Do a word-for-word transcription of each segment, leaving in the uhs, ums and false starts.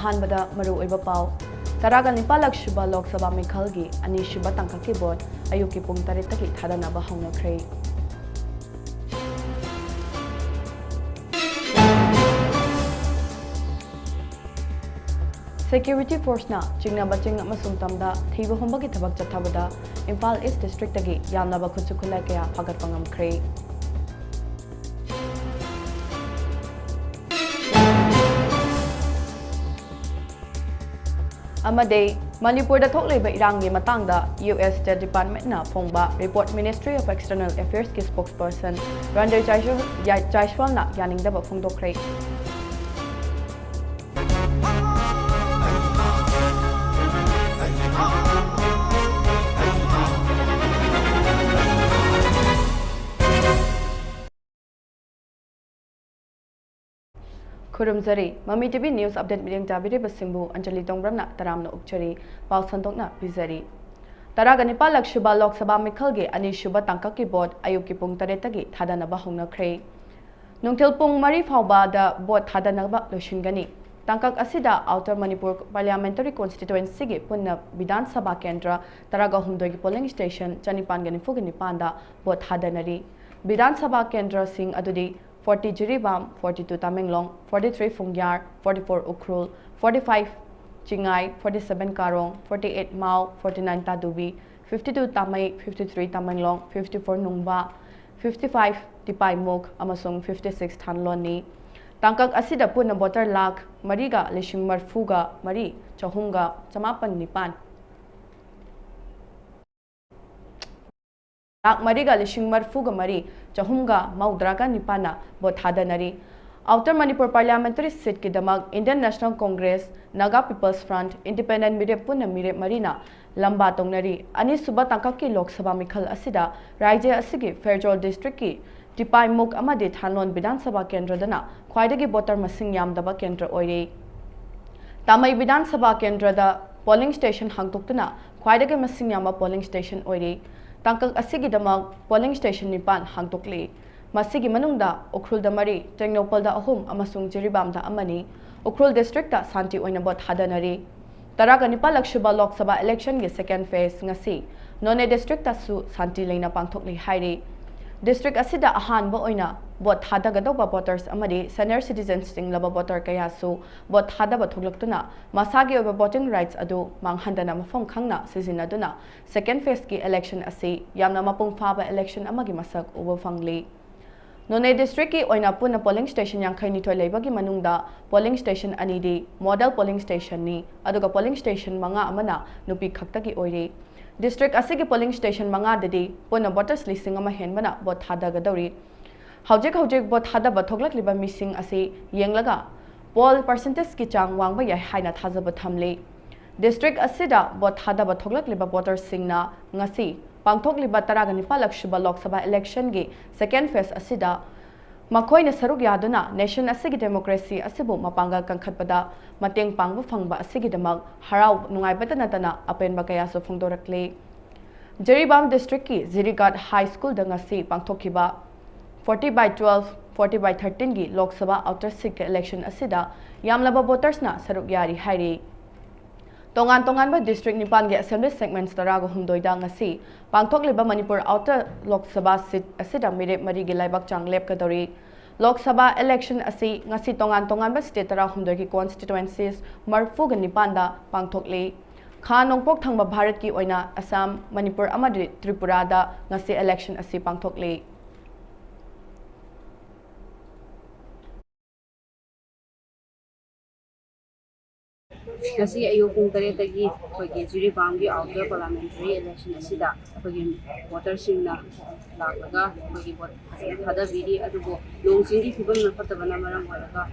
ꯑꯍꯥꯟꯕꯗ ꯃꯔꯨꯑꯣꯏꯕ ꯄꯥꯎ꯫ ꯇꯔꯥꯒ ꯅꯤꯄꯥꯜꯂꯛ ꯁꯨꯕ ꯂꯣꯛ ꯁꯚꯥ ꯃꯤꯈꯜꯒꯤ ꯑꯅꯤꯁꯨꯕ ꯇꯥꯡꯀꯛꯀꯤ ꯚꯣꯠ ꯑꯌꯨꯛꯀꯤ ꯄꯨꯡ ꯇꯔꯦꯠꯇꯒꯤ ꯊꯥꯗꯅꯕ ꯍꯧꯅꯈ꯭ꯔꯦ꯫ ꯁꯦꯀ꯭ꯌꯨꯔꯤꯇꯤ ꯐꯣꯔꯁꯅ ꯆꯤꯡꯅꯕ ꯆꯤꯡ ꯑꯃꯁꯨꯡ ꯇꯝꯗ ꯊꯤꯕ ꯍꯨꯝꯕꯒꯤ ꯊꯕꯛ ꯆꯠꯊꯕꯗ ꯏꯝꯐꯥꯜ ꯏꯁ ꯗꯤꯁꯇ꯭ꯔꯤꯛꯇꯒꯤ ꯌꯥꯝꯂꯕ ꯈꯨꯠꯁꯨ ꯈꯨꯠꯂꯥꯏ ꯀꯌꯥ ꯐꯥꯒꯠꯄ ꯉꯝꯈ꯭ꯔꯦ꯫ ꯑꯃꯗꯤ ꯃꯅꯤꯄꯨꯔꯗ ꯊꯣꯛꯂꯤꯕ ꯏꯔꯥꯡꯒꯤ ꯃꯇꯥꯡꯗ ꯌꯨ ꯑꯦꯁ ꯁ꯭ꯇꯦꯠ ꯗꯤꯄꯥꯔꯠꯃꯦꯟꯠꯅ ꯐꯣꯡꯕ report Ministry of External Affairsꯀꯤ ꯁ꯭ꯄꯣꯛꯁꯄꯔꯁꯟ Randeep ꯖꯥꯏꯁ꯭ꯋꯥꯜ-, ꯖꯥꯏ-, ꯖꯥꯏꯁ꯭ꯋꯥꯜꯅ ꯌꯥꯅꯤꯡꯗꯕ ꯐꯣꯡꯗꯣꯛꯈ꯭ꯔꯦ꯫ ꯈꯨꯔꯨꯝꯖꯔꯤ꯫ ꯃꯃꯤ ꯇꯤ ꯚꯤ ꯅ꯭ꯌꯨꯁ ꯑꯞꯗꯦꯠ ꯃꯤꯠꯌꯦꯡ ꯇꯥꯕꯤꯔꯤꯕꯁꯤꯡꯕꯨ ꯑꯟꯖꯂꯤ ꯇꯣꯡꯕ꯭ꯔꯝꯅ ꯇꯔꯥꯝꯅ ꯑꯣꯛꯆꯔꯤ꯫ ꯄꯥꯎ ꯁꯟꯗꯣꯛꯅ ꯄꯤꯖꯔꯤ꯫ ꯇꯔꯥꯒ ꯅꯤꯄꯥꯜꯂꯛ ꯁꯨꯕ ꯂꯣꯛ ꯁꯚꯥ ꯃꯤꯈꯜꯒꯤ ꯑꯅꯤꯁꯨꯕ ꯇꯥꯡꯀꯛꯀꯤ ꯚꯣꯠ ꯑꯌꯨꯛꯀꯤ ꯄꯨꯡ ꯇꯔꯦꯠꯇꯒꯤ ꯊꯥꯗꯅꯕ ꯍꯧꯅꯈ꯭ꯔꯦ꯫ ꯅꯨꯡꯊꯤꯜ ꯄꯨꯡ ꯃꯔꯤ ꯐꯥꯎꯕꯗ ꯚꯣꯠ ꯊꯥꯗꯅꯕ ꯂꯣꯏꯁꯤꯟꯒꯅꯤ꯫ ꯇꯥꯡꯀꯛ ꯑꯁꯤꯗ ꯑꯥꯎꯇꯔ ꯃꯅꯤꯄꯨꯔ ꯄꯥꯔꯂꯤꯌꯥꯃꯦꯟꯇꯔꯤ ꯀꯣꯟꯁꯇꯤꯇ꯭ꯋꯦꯟꯁꯤꯒꯤ ꯄꯨꯟꯅ ꯕꯤꯙꯥꯟ ꯁꯚꯥ ꯀꯦꯟꯗ꯭ꯔ ꯇꯔꯥꯒ ꯍꯨꯝꯗꯣꯏꯒꯤ ꯄꯣꯂꯤꯡ ꯁ꯭ꯇꯦꯁꯟ ꯆꯅꯤꯄꯥꯟꯒ ꯅꯤꯐꯨꯒ ꯅꯤꯄꯥꯟꯗ ꯚꯣꯠ ꯊꯥꯗꯅꯔꯤ꯫ ꯕꯤꯙꯥꯟ ꯁꯚꯥ ꯀꯦꯟꯗ꯭ꯔꯁꯤꯡ ꯑꯗꯨꯗꯤ forty Jiribam, forty two Tamenglong, forty three ꯐꯨꯡꯒ꯭ꯌꯥꯔ, forty four Ukhrul, forty five Chingai, forty seven ꯀꯥꯔꯣꯡ, forty eight ꯃꯥꯎ, forty nine Tadubi, fifty two ꯇꯥꯃꯩ, fifty three Tamenglong, fifty four ꯅꯨꯡꯕꯥ, fifty five ꯇꯤꯄꯥꯏꯃꯨꯛ ꯑꯃꯁꯨꯡ fifty six ꯊꯥꯟꯂꯣꯟꯅꯤ꯫ ꯇꯥꯡꯀꯛ ꯑꯁꯤꯗ ꯄꯨꯟꯅ ꯚꯣꯇꯔ ꯂꯥꯈ ꯃꯔꯤꯒ ꯂꯤꯁꯤꯡ ꯃꯔꯤꯐꯨꯒ ꯃꯔꯤ ꯆꯍꯨꯝꯒ ꯆꯃꯥꯄꯟ ꯅꯤꯄꯥꯟ ꯂꯥꯈ ꯃꯔꯤꯒ ꯂꯤꯁꯤꯡ ꯃꯔꯤꯐꯨꯒ ꯃꯔꯤ ꯆꯍꯨꯝꯒ ꯃꯧꯗ꯭ꯔꯥꯒ ꯅꯤꯄꯥꯟꯅ ꯚꯣꯠ ꯊꯥꯗꯅꯔꯤ꯫ ꯑꯥꯎꯇꯔ ꯃꯅꯤꯄꯨꯔ ꯄꯥꯔꯂꯤꯌꯥꯃꯦꯟꯇꯔꯤ ꯁꯤꯠꯀꯤꯗꯃꯛ Indian national congress, Naga people's front, independent ꯃꯤꯔꯦꯞ ꯄꯨꯟꯅ ꯃꯤꯔꯦꯞ ꯃꯔꯤꯅ ꯂꯝꯕꯥ ꯇꯧꯅꯔꯤ꯫ ꯑꯅꯤꯁꯨꯕ ꯇꯥꯡꯀꯛꯀꯤ ꯂꯣꯛ ꯁꯚꯥ ꯃꯤꯈꯜ ꯑꯁꯤꯗ ꯔꯥꯖ꯭ꯌ ꯑꯁꯤꯒꯤ ꯐꯦꯔꯖꯣꯜ ꯗꯤꯁꯇ꯭ꯔꯤꯛꯀꯤ ꯇꯤꯄꯥꯏꯃꯨꯛ ꯑꯃꯗꯤ ꯊꯥꯟꯂꯣꯟ ꯕꯤꯙꯥꯟ ꯁꯚꯥ ꯀꯦꯟꯗ꯭ꯔꯗꯅ ꯈ꯭ꯋꯥꯏꯗꯒꯤ ꯚꯣꯇꯔ ꯃꯁꯤꯡ ꯌꯥꯝꯗꯕ ꯀꯦꯟꯗ꯭ꯔ ꯑꯣꯏꯔꯤ꯫ ꯇꯥꯃꯩ ꯕꯤꯙꯥꯟ ꯁꯚꯥ ꯀꯦꯟꯗ꯭ꯔꯗ ꯄꯣꯂꯤꯡ ꯁ꯭ꯇꯦꯁꯟ ꯍꯥꯡꯗꯣꯛꯇꯨꯅ ꯈ꯭ꯋꯥꯏꯗꯒꯤ ꯃꯁꯤꯡ ꯌꯥꯝꯕ ꯄꯣꯂꯤꯡ ꯁ꯭ꯇꯦꯁꯟ ꯑꯣꯏꯔꯤ꯫ ꯇꯥꯡꯀꯛ ꯑꯁꯤꯒꯤꯗꯃꯛ ꯄꯣꯂꯤꯡ ꯁ꯭ꯇꯦꯁꯟ ꯅꯤꯄꯥꯟ ꯍꯥꯡꯗꯣꯛꯂꯤ꯫ ꯃꯁꯤꯒꯤ ꯃꯅꯨꯡꯗ ꯎꯈ꯭ꯔꯨꯜꯗ ꯃꯔꯤ, ꯇꯦꯡꯅꯧꯄꯜꯗ ꯑꯍꯨꯝ ꯑꯃꯁꯨꯡ ꯖꯤꯔꯤꯕꯥꯝꯗ ꯑꯃꯅꯤ꯫ ꯎꯈ꯭ꯔꯨꯜ ꯗꯤꯁꯇ꯭ꯔꯤꯛꯇ ꯁꯥꯟꯇꯤ ꯑꯣꯏꯅ ꯚꯣꯠ ꯊꯥꯗꯅꯔꯤ꯫ ꯇꯔꯥꯒ ꯅꯤꯄꯥꯜꯂꯛ ꯁꯨꯕ ꯂꯣꯛ ꯁꯚꯥ ꯏꯂꯦꯛꯁꯟꯒꯤ ꯁꯦꯀꯦꯟ ꯐꯦꯖ ꯉꯁꯤ ꯅꯣꯅꯦ ꯗꯤꯁꯇ꯭ꯔꯤꯛꯇꯁꯨ ꯁꯥꯟꯇꯤ ꯂꯩꯅ ꯄꯥꯡꯊꯣꯛꯂꯤ ꯍꯥꯏꯔꯤ꯫ ꯗꯤꯁꯇ꯭ꯔꯤꯛ ꯑꯁꯤꯗ ꯑꯍꯥꯟꯕ ꯑꯣꯏꯅ ꯚꯣꯠ ꯊꯥꯗꯒꯗꯧꯕ ꯚꯣꯇꯔꯁ ꯑꯃꯗꯤ ꯁꯦꯅꯤꯌꯔ ꯁꯤꯇꯤꯖꯦꯟꯁ ꯆꯤꯡꯂꯕ ꯚꯣꯇꯔ ꯀꯌꯥꯁꯨ ꯚꯣꯠ ꯊꯥꯗꯕ ꯊꯣꯛꯂꯛꯇꯨꯅ ꯃꯁꯥꯒꯤ ꯑꯣꯏꯕ ꯚꯣꯇꯤꯡ ꯔꯥꯏꯠꯁ ꯑꯗꯨ ꯃꯥꯡꯍꯟꯗꯅ ꯃꯐꯝ ꯈꯪꯅ ꯁꯤꯖꯤꯟꯅꯗꯨꯅ ꯁꯦꯀꯦꯟ ꯐꯦꯖꯀꯤ ꯏꯂꯦꯛꯁꯟ ꯑꯁꯤ ꯌꯥꯝꯅ ꯃꯄꯨꯡ ꯐꯥꯕ ꯏꯂꯦꯛꯁꯟ ꯑꯃꯒꯤ ꯃꯁꯛ ꯎꯕ ꯐꯪꯂꯤ꯫ ꯅꯣꯅꯦ ꯗꯤꯁꯇ꯭ꯔꯤꯛꯀꯤ ꯑꯣꯏꯅ ꯄꯨꯟꯅ ꯄꯣꯂꯤꯡ ꯁ꯭ꯇꯦꯁꯟ ꯌꯥꯡꯈꯩ ꯅꯤꯊꯣꯏ ꯂꯩꯕꯒꯤ ꯃꯅꯨꯡꯗ ꯄꯣꯂꯤꯡ ꯁ꯭ꯇꯦꯁꯟ ꯑꯅꯤꯗꯤ ꯃꯣꯗꯦꯜ ꯄꯣꯂꯤꯡ ꯁ꯭ꯇꯦꯁꯟꯅꯤ, ꯑꯗꯨꯒ ꯄꯣꯂꯤꯡ ꯁ꯭ꯇꯦꯁꯟ ꯃꯉꯥ ꯑꯃꯅ ꯅꯨꯄꯤ ꯈꯛꯇꯒꯤ ꯑꯣꯏꯔꯤ꯫ ꯗꯤꯁꯇ꯭ꯔꯤꯛ ꯑꯁꯤꯒꯤ ꯄꯣꯂꯤꯡ ꯁ꯭ꯇꯦꯁꯟ ꯃꯉꯥꯗꯗꯤ ꯄꯨꯟꯅ ꯚꯣꯇꯔꯁ ꯂꯤꯁꯤꯡ ꯑꯃ ꯍꯦꯟꯕꯅ ꯚꯣꯠ ꯊꯥꯗꯒꯗꯧꯔꯤ꯫ ꯍꯧꯖꯤꯛ ꯍꯧꯖꯤꯛ ꯚꯣꯠ ꯊꯥꯗꯕ ꯊꯣꯛꯂꯛꯂꯤꯕ ꯃꯤꯁꯤꯡ ꯑꯁꯤ ꯌꯦꯡꯂꯒ ꯄꯣꯜ ꯄꯥꯔꯁꯦꯟꯇꯦꯖꯀꯤ ꯆꯥꯡ ꯋꯥꯡꯕ ꯌꯥꯏ ꯍꯥꯏꯅ ꯊꯥꯖꯕ ꯊꯝꯂꯤ꯫ ꯗꯤꯁꯇ꯭ꯔꯤꯛ ꯑꯁꯤꯗ ꯚꯣꯠ ꯊꯥꯗꯕ ꯊꯣꯛꯂꯛꯂꯤꯕ ꯚꯣꯇꯔꯁꯤꯡꯅ ꯉꯁꯤ ꯄꯥꯡꯊꯣꯛꯂꯤꯕ ꯇꯔꯥꯒ ꯅꯤꯄꯥꯜꯂꯛ ꯁꯨꯕ ꯂꯣꯛ ꯁꯚꯥ ꯏꯂꯦꯛꯁꯟꯒꯤ ꯁꯦꯀꯦꯟ ꯐꯦꯖ ꯑꯁꯤꯗ ꯃꯈꯣꯏꯅ ꯁꯔꯨꯛ ꯌꯥꯗꯨꯅ ꯅꯦꯁꯟ ꯑꯁꯤꯒꯤ ꯗꯦꯃꯣꯀ꯭ꯔꯦꯁꯤ ꯑꯁꯤꯕꯨ ꯃꯄꯥꯡꯒꯜ ꯀꯟꯈꯠꯄꯗ ꯃꯇꯦꯡ ꯄꯥꯡꯕ ꯐꯪꯕ ꯑꯁꯤꯒꯤꯗꯃꯛ ꯍꯔꯥꯎ ꯅꯨꯡꯉꯥꯏꯕꯇ ꯅꯠꯇꯅ ꯑꯄꯦꯟꯕ ꯀꯌꯥꯁꯨ ꯐꯣꯡꯗꯣꯔꯛꯂꯤ꯫ ꯖꯤꯔꯤꯕꯥꯝ ꯗꯤꯁꯇ꯭ꯔꯤꯛꯀꯤ ꯖꯤꯔꯤꯒꯥꯠ ꯍꯥꯏ ꯁ꯭ꯀꯨꯜꯗ ꯉꯁꯤ ꯄꯥꯡꯊꯣꯛꯈꯤꯕ forty by twelve, forty by thirteenꯒꯤ ꯂꯣꯛ ꯁꯚꯥ ꯑꯥꯎꯇꯔ ꯁꯤꯠꯀꯤ ꯏꯂꯦꯛꯁꯟ ꯑꯁꯤꯗ ꯌꯥꯝꯂꯕ ꯚꯣꯇꯔꯁꯅ ꯁꯔꯨꯛ ꯌꯥꯔꯤ ꯍꯥꯏꯔꯤ꯫ ꯇꯣꯉꯥꯟ ꯇꯣꯉꯥꯟꯕ ꯗꯤꯁꯇ꯭ꯔꯤꯛ ꯅꯤꯄꯥꯟꯒꯤ ꯑꯦꯁꯦꯝꯕ꯭ꯂꯤ ꯁꯦꯒꯃꯦꯟꯠꯁ ꯇꯔꯥꯒ ꯍꯨꯝꯗꯣꯏꯗ ꯉꯁꯤ ꯄꯥꯡꯊꯣꯛꯂꯤꯕ ꯃꯅꯤꯄꯨꯔ ꯑꯥꯎꯇꯔ ꯂꯣꯛ ꯁꯚꯥ ꯁꯤꯠ ꯑꯁꯤꯗ ꯃꯤꯔꯦꯞ ꯃꯔꯤꯒꯤ ꯂꯥꯏꯕꯛ ꯆꯥꯡ ꯂꯦꯞꯀꯗꯧꯔꯤ꯫ ꯂꯣꯛ ꯁꯚꯥ ꯏꯂꯦꯛꯁꯟ ꯑꯁꯤ ꯉꯁꯤ ꯇꯣꯉꯥꯟ ꯇꯣꯉꯥꯟꯕ ꯁ꯭ꯇꯦꯠ ꯇꯔꯥꯍꯨꯝꯗꯣꯏꯒꯤ ꯀꯣꯟꯁꯇꯤꯇ꯭ꯋꯦꯟꯁꯤꯁ ꯃꯔꯤꯐꯨꯒ ꯅꯤꯄꯥꯟꯗ ꯄꯥꯡꯊꯣꯛꯂꯤ꯫ ꯈꯥ ꯅꯣꯡꯄꯣꯛ ꯊꯪꯕ ꯚꯥꯔꯠꯀꯤ ꯑꯣꯏꯅ ꯑꯁꯥꯝ, ꯃꯅꯤꯄꯨꯔ ꯑꯃꯗꯤ ꯇ꯭ꯔꯤꯄꯨꯔꯥꯗ ꯉꯁꯤ ꯏꯂꯦꯛꯁꯟ ꯑꯁꯤ ꯄꯥꯡꯊꯣꯛꯂꯤ꯫ ꯉꯁꯤ ꯑꯌꯨꯛ ꯄꯨꯡ ꯇꯔꯦꯠꯇꯒꯤ ꯑꯩꯈꯣꯏꯒꯤ ꯖꯤꯔꯤꯕꯥꯝꯒꯤ ꯑꯥꯎꯇꯔ ꯄꯥꯔꯂꯥꯃꯦꯟꯇꯔꯤ ꯏꯂꯦꯛꯁꯟ ꯑꯁꯤꯗ ꯑꯩꯈꯣꯏꯒꯤ ꯚꯣꯇꯔꯁꯤꯡꯅ ꯂꯥꯛꯂꯒ ꯑꯩꯈꯣꯏꯒꯤ ꯚꯣꯠ ꯐꯖꯅ ꯊꯥꯗꯕꯤꯔꯤ꯫ ꯑꯗꯨꯕꯨ ꯅꯣꯡ ꯆꯤꯡꯒꯤ ꯐꯤꯕꯝꯅ ꯐꯠꯇꯕꯅ ꯃꯔꯝ ꯑꯣꯏꯔꯒ,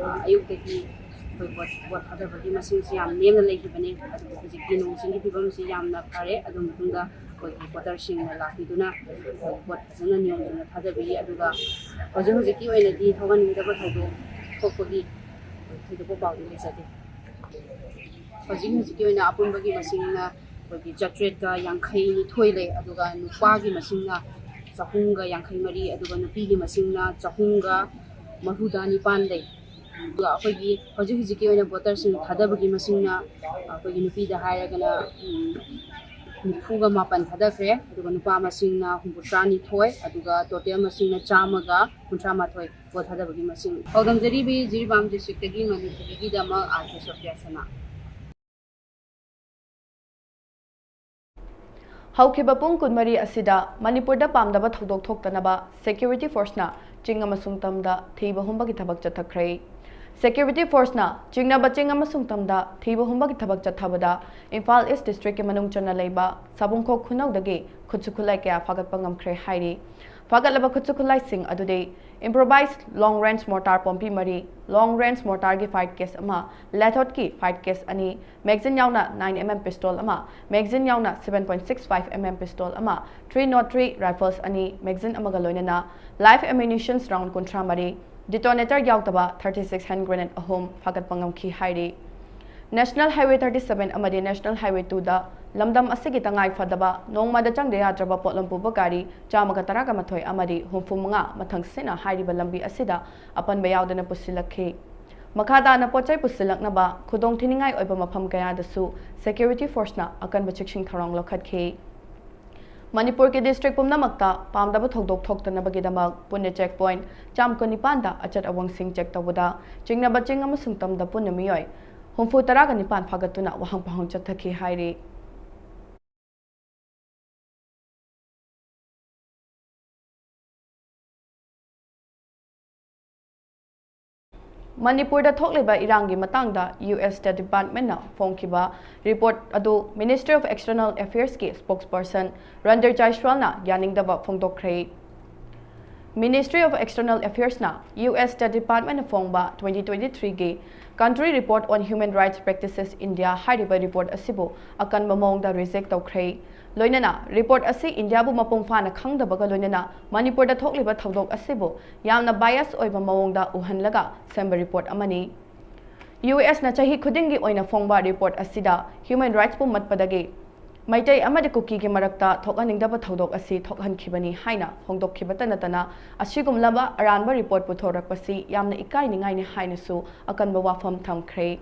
ꯑ, ꯑꯌꯨꯛꯇꯒꯤ ꯑꯩꯈꯣꯏ ꯚꯣꯠ, ꯚꯣꯠ ꯊꯥꯗꯕꯒꯤ ꯃꯁꯤꯡꯁꯤ ꯌꯥꯝ ꯅꯦꯝꯅ ꯂꯩꯈꯤꯕꯅꯤ꯫ ꯑꯗꯨꯕꯨ ꯍꯧꯖꯤꯛꯇꯤ ꯅꯣꯡ ꯆꯤꯡꯒꯤ ꯐꯤꯕꯝꯁꯤ ꯌꯥꯝꯅ ꯐꯔꯦ꯫ ꯑꯗꯨ ꯃꯇꯨꯡꯗ ꯑꯩꯈꯣꯏꯒꯤ ꯚꯣꯇꯔꯁꯤꯡꯅ ꯂꯥꯛꯄꯤꯗꯨꯅ ꯑꯩꯈꯣꯏꯒꯤ ꯚꯣꯠ ꯐꯖꯅ ꯅꯤꯌꯣꯝ ꯆꯨꯝꯅ ꯊꯥꯗꯕꯤꯔꯤ꯫ ꯑꯗꯨꯒ ꯍꯧꯖꯤꯛ ꯍꯧꯖꯤꯛꯀꯤ ꯑꯣꯏꯅꯗꯤ ꯊꯣꯛꯍꯟꯅꯤꯡꯗꯕ ꯊꯧꯗꯣꯛ ꯊꯣꯛꯄꯒꯤ ꯊꯣꯏꯗꯣꯛꯄ ꯄꯥꯎꯗꯤ ꯂꯩꯖꯗꯦ꯫ ꯍꯧꯖꯤꯛ ꯍꯧꯖꯤꯛꯀꯤ ꯑꯣꯏꯅ ꯑꯄꯨꯟꯕꯒꯤ ꯃꯁꯤꯡꯅ ꯑꯩꯈꯣꯏꯒꯤ ꯆꯥꯇ꯭ꯔꯦꯠꯀ ꯌꯥꯡꯈꯩ ꯅꯤꯊꯣꯏ ꯂꯩ, ꯑꯗꯨꯒ ꯅꯨꯄꯥꯒꯤ ꯃꯁꯤꯡꯅ ꯆꯍꯨꯝꯒ ꯌꯥꯡꯈꯩ ꯃꯔꯤ, ꯑꯗꯨꯒ ꯅꯨꯄꯤꯒꯤ ꯃꯁꯤꯡꯅ ꯆꯍꯨꯝꯒ ꯃꯔꯤꯐꯨ ꯅꯤꯄꯥꯟ ꯂꯩ꯫ ꯑꯗꯨꯒ ꯑꯩꯈꯣꯏꯒꯤ ꯍꯧꯖꯤꯛ ꯍꯧꯖꯤꯛꯀꯤ ꯑꯣꯏꯅ ꯚꯣꯇꯔꯁꯤꯡ ꯊꯥꯗꯕꯒꯤ ꯃꯁꯤꯡꯅ ꯑꯩꯈꯣꯏꯒꯤ ꯅꯨꯄꯤꯗ ꯍꯥꯏꯔꯒꯅ, ꯎꯝ, ꯅꯤꯐꯨꯒ ꯃꯥꯄꯟ ꯊꯥꯗꯈ꯭ꯔꯦ, ꯑꯗꯨꯒ ꯅꯨꯄꯥ ꯃꯁꯤꯡꯅ ꯍꯨꯝꯐꯨꯇꯔꯥ ꯅꯤꯊꯣꯏ, ꯑꯗꯨꯒ ꯇꯣꯇꯦꯜ ꯃꯁꯤꯡꯅ ꯆꯥꯝꯃꯒ ꯀꯨꯟꯊ꯭ꯔꯥ ꯃꯥꯊꯣꯏ ꯚꯣꯠ ꯊꯥꯗꯕꯒꯤ ꯃꯁꯤꯡ꯫ ꯊꯧꯗꯝꯖꯔꯤꯕꯤ ꯖꯤꯔꯤꯕꯥꯝ ꯗꯤꯁꯇ꯭ꯔꯤꯛꯇꯒꯤ ꯃꯅꯤꯄꯨꯔꯤꯒꯤꯗꯃꯛ ꯑꯥꯔ ꯀꯦ ꯁꯣꯐꯤꯌꯥ ꯁꯅꯥ꯫ ꯍꯧꯈꯤꯕ ꯄꯨꯡ ꯀꯨꯟꯃꯔꯤ ꯑꯁꯤꯗ ꯃꯅꯤꯄꯨꯔꯗ ꯄꯥꯝꯗꯕ ꯊꯧꯗꯣꯛ ꯊꯣꯛꯇꯅꯕ ꯁꯦꯀ꯭ꯌꯨꯔꯤꯇꯤ ꯐꯣꯔꯁꯅ ꯆꯤꯡ ꯑꯃꯁꯨꯡ ꯇꯝꯗ ꯊꯤꯕ ꯍꯨꯝꯕꯒꯤ ꯊꯕꯛ ꯆꯠꯊꯈ꯭ꯔꯦ꯫ ꯁꯦꯀ꯭ꯌꯨꯔꯤꯇꯤ ꯐꯣꯔꯁꯅ ꯆꯤꯡꯅꯕ ꯆꯤꯡ ꯑꯃꯁꯨꯡ ꯇꯝꯗ ꯊꯤꯕ ꯍꯨꯝꯕꯒꯤ ꯊꯕꯛ ꯆꯠꯊꯕꯗ ꯏꯝꯐꯥꯜ ꯏꯁ ꯗꯤꯁꯇ꯭ꯔꯤꯛꯀꯤ ꯃꯅꯨꯡ ꯆꯟꯅ ꯂꯩꯕ ꯁꯥꯕꯨꯡꯈꯣꯛ ꯈꯨꯅꯧꯗꯒꯤ ꯈꯨꯠꯁꯨ ꯈꯨꯠꯂꯥꯏ ꯀꯌꯥ ꯐꯥꯒꯠꯄ ꯉꯝꯈ꯭ꯔꯦ ꯍꯥꯏꯔꯤ꯫ ꯐꯥꯒꯠꯂꯕ ꯈꯨꯠꯁꯨ ꯈꯨꯠꯂꯥꯏꯁꯤꯡ ꯑꯗꯨꯗꯤ improvised long range mortar Pompey ꯃꯔꯤ, long range mortarꯒꯤ fired case ꯑꯃ, ꯂꯦꯊꯣꯠꯀꯤ fired case ꯑꯅꯤ, magazine ꯌꯥꯎꯅ nine mm pistol ꯑꯃ, magazine ꯌꯥꯎꯅ seven point six five mm pistol ꯑꯃ, three nought three rifles ꯑꯅꯤ, magazine ꯑꯃꯒ ꯂꯣꯏꯅꯅ live ammunitions round ꯀꯨꯟꯊ꯭ꯔꯥ ꯃꯔꯤ, detonator ꯌꯥꯎꯗꯕ thirty six hand grenade ꯑꯍꯨꯝ ꯐꯥꯒꯠꯄ ꯉꯝꯈꯤ ꯍꯥꯏꯔꯤ꯫ National Highway thirty seven ꯑꯃꯗꯤ National Highway twoꯗ ꯂꯝꯗꯝ ꯑꯁꯤꯒꯤ ꯇꯉꯥꯏ ꯐꯗꯕ ꯅꯣꯡꯃꯗ ꯆꯪꯗ ꯌꯥꯗ꯭ꯔꯕ ꯄꯣꯠꯂꯝ ꯄꯨꯕ ꯒꯥꯔꯤ ꯆꯥꯝꯃꯒ ꯇꯔꯥꯒ ꯃꯥꯊꯣꯏ ꯑꯃꯗꯤ ꯍꯨꯝꯐꯨ ꯃꯉꯥ ꯃꯊꯪꯁꯤꯠꯅ ꯍꯥꯏꯔꯤꯕ ꯂꯝꯕꯤ ꯑꯁꯤꯗ ꯑꯄꯟꯕ ꯌꯥꯎꯗꯅ ꯄꯨꯁꯤꯜꯂꯛꯈꯤ꯫ ꯃꯈꯥ ꯇꯥꯅ ꯄꯣꯠ ꯆꯩ ꯄꯨꯁꯤꯜꯂꯛꯅꯕ ꯈꯨꯗꯣꯡ ꯊꯤꯅꯤꯡꯉꯥꯏ ꯑꯣꯏꯕ ꯃꯐꯝ ꯀꯌꯥꯗꯁꯨ ꯁꯦꯀ꯭ꯌꯨꯔꯤꯇꯤ ꯐꯣꯔꯁꯅ ꯑꯀꯟꯕ ꯆꯦꯛꯁꯤꯟ ꯊꯧꯔꯥꯡ ꯂꯧꯈꯠꯈꯤ꯫ ꯃꯅꯤꯄꯨꯔꯒꯤ ꯗꯤꯁꯇ꯭ꯔꯤꯛ ꯄꯨꯝꯅꯃꯛꯇ ꯄꯥꯝꯗꯕ ꯊꯧꯗꯣꯛ ꯊꯣꯛꯇꯅꯕꯒꯤꯗꯃꯛ ꯄꯨꯟꯅ ꯆꯦꯛ ꯄꯣꯏꯟꯠ ꯆꯥꯝ ꯀꯨꯟꯅꯤꯄꯥꯟꯗ ꯑꯆꯠ ꯑꯋꯣꯡꯁꯤꯡ ꯆꯦꯛ ꯇꯧꯕꯗ ꯆꯤꯡꯅꯕ ꯆꯤꯡ ꯑꯃꯁꯨꯡ ꯇꯝꯗ ꯄꯨꯟꯅ ꯃꯤꯑꯣꯏ ꯍꯨꯝꯐꯨ ꯇꯔꯥꯒ ꯅꯤꯄꯥꯟ ꯐꯥꯒꯠꯇꯨꯅ ꯋꯥꯍꯪ ꯄꯥꯎꯍꯪ ꯆꯠꯊꯈꯤ ꯍꯥꯏꯔꯤ꯫ ꯃꯅꯤꯄꯨꯔꯗ ꯊꯣꯛꯂꯤꯕ ꯏꯔꯥꯡꯒꯤ ꯃꯇꯥꯡꯗ ꯌꯨ ꯑꯦꯁ State Departmentꯅ ꯐꯣꯡꯈꯤꯕ ꯔꯤꯄꯣꯔꯠ ꯑꯗꯨ Ministry of External Affairsꯀꯤ spokesperson ꯔꯟꯗꯤꯔ ꯖꯥꯏꯁ꯭ꯋꯥꯜꯅ ꯌꯥꯅꯤꯡꯗꯕ ꯐꯣꯡꯗꯣꯛꯈ꯭ꯔꯦ꯫ Ministry of External Affairsꯅ ꯌꯨ ꯑꯦꯁ State Departmentꯅ ꯐꯣꯡꯕ twenty twenty-threeꯒꯤ Country Report on Human Rights Practices India ꯍꯥꯏꯔꯤꯕ ꯔꯤꯄꯣꯔꯠ ꯑꯁꯤꯕꯨ ꯑꯀꯟꯕ ꯃꯑꯣꯡꯗ ꯔꯤꯖꯦꯛ ꯇꯧꯈ꯭ꯔꯦ꯫ ꯂꯣꯏꯅꯅ ꯔꯤꯄꯣꯔꯠ ꯑꯁꯤ ꯏꯟꯗꯤꯌꯥꯕꯨ ꯃꯄꯨꯡ ꯐꯥꯅ ꯈꯪꯗꯕꯒ ꯂꯣꯏꯅꯅ ꯃꯅꯤꯄꯨꯔꯗ ꯊꯣꯛꯂꯤꯕ ꯊꯧꯗꯣꯛ ꯑꯁꯤꯕꯨ ꯌꯥꯝꯅ bias ꯑꯣꯏꯕ ꯃꯑꯣꯡꯗ ꯎꯍꯟꯂꯒ ꯁꯦꯝꯕ ꯔꯤꯄꯣꯔꯠ ꯑꯃꯅꯤ꯫ ꯌꯨ ꯑꯦꯁꯅ ꯆꯍꯤ ꯈꯨꯗꯤꯡꯒꯤ ꯑꯣꯏꯅ ꯐꯣꯡꯕ ꯔꯤꯄꯣꯔꯠ ꯑꯁꯤꯗ human rightsꯄꯨ ꯃꯠꯄꯗꯒꯤ ꯃꯩꯇꯩ ꯑꯃꯗꯤ ꯀꯨꯀꯤꯒꯤ ꯃꯔꯛꯇ ꯊꯣꯛꯍꯟꯅꯤꯡꯗꯕ ꯊꯧꯗꯣꯛ ꯑꯁꯤ ꯊꯣꯛꯍꯟꯈꯤꯕꯅꯤ ꯍꯥꯏꯅ ꯐꯣꯡꯗꯣꯛꯈꯤꯕꯇ ꯅꯠꯇꯅ, ꯑꯁꯤꯒꯨꯝꯂꯕ ꯑꯔꯥꯟꯕ ꯔꯤꯄꯣꯔꯠ ꯄꯨꯊꯣꯔꯛꯄꯁꯤ ꯌꯥꯝꯅ ꯏꯀꯥꯏꯅꯤꯡꯉꯥꯏꯅꯤ ꯍꯥꯏꯅꯁꯨ ꯑꯀꯟꯕ ꯋꯥꯐꯝ ꯊꯝꯈ꯭ꯔꯦ꯫